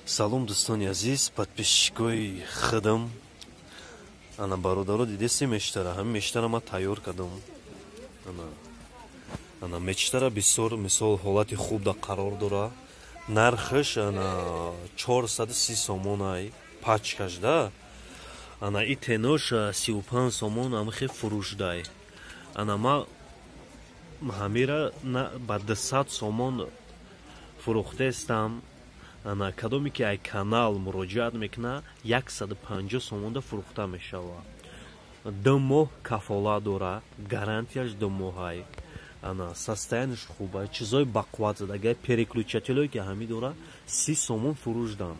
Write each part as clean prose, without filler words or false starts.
Салом, дӯстони азиз, подписчикои худам. Ана, бародаро, дидеси мештара? Ҳамин мештара ма тайёр кардам. Ана, мечтара бисёр, мисол, ҳолати хуб да қарор дора. Нархаш, ана, 430 сомонай пачкаш да. Ана, и тенош 35 сомон амхе фурӯшдай. Ана, ма ҳамира ба 200 сомон фурӯхтаестам. Ана, кадоме ки ай канал муроҷиат мекуна, 150 сомонда фурӯхта мешавад. 2 моҳ кафолат дора, гарантияш 2 моҳай. Ана, состояниш хуба, чизои бақувват задагай. Переключателое ки ҳами дора, 30 сомон фурӯшдам.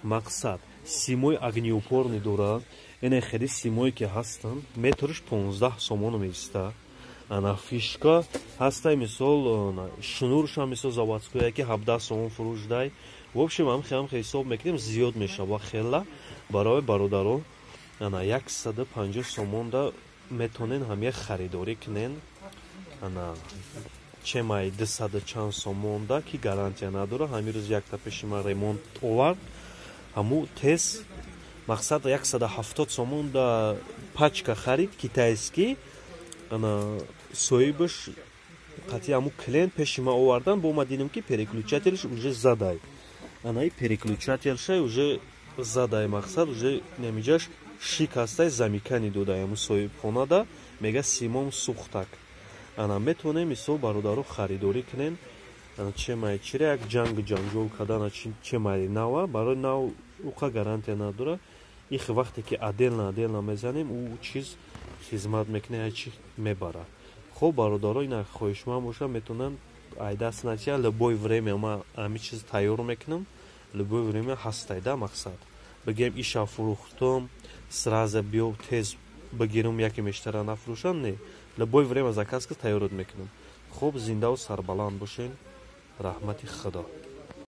Мақсад, симои огнеупорный дора. Ине хели симое ки ҳастанд, метрш 15 сомон меиста. Ана, фишка ҳастай, мисол, шнуршам, мисол, заводское ки 17 сомон фурӯшдай. В общем, ҳамхе ҳисоб мекунем, зиёд мешава хела. Барои бародаро, ана, 150 сомонда метонен ҳамя харидорӣ кунен. Ана, чемай дусаду чанд сомонда ки гарантия надора. Ҳамин рӯз якта пеши ман ремонт овард, ҳаму тез, мақсад, 170 сомонда пачка харид, китайский. Ана, соҳибаш қатъи ҳаму клиент пеши ман овардан, бо ма дидем, ки переключателш уже задай. Ана, и переключателшай уже задай, мақсад, уже немиҷаш шикастай, замыкание додай. Ҳаму соҳибхонада мега: «Симом сухтак». Ана, метавонем, мисол, бародаро, харидорӣ кунем. Ана, чемай чира як ҷангу ҷанҷол кардана, чемай нава барои нав уқа гарантия надора. Их вақте ки отдельно отдельно мезанем, ӯ чиз хизмат мекунад, чи мебарад. Хоб, бародаро, ина хоҳишманд боша, метавонанд айдаст натия. Любое время ма ҳами чиз тайёр мекунам, любое время ҳастай да. Мақсад, бигем, иша фурӯхтум, сразу биё, тез бигирум, яке мештара нафурӯшам, не, любое время заказ ки тайёрот мекунам. Хуб, зиндаву сарбаланд бошен, раҳмати Худо.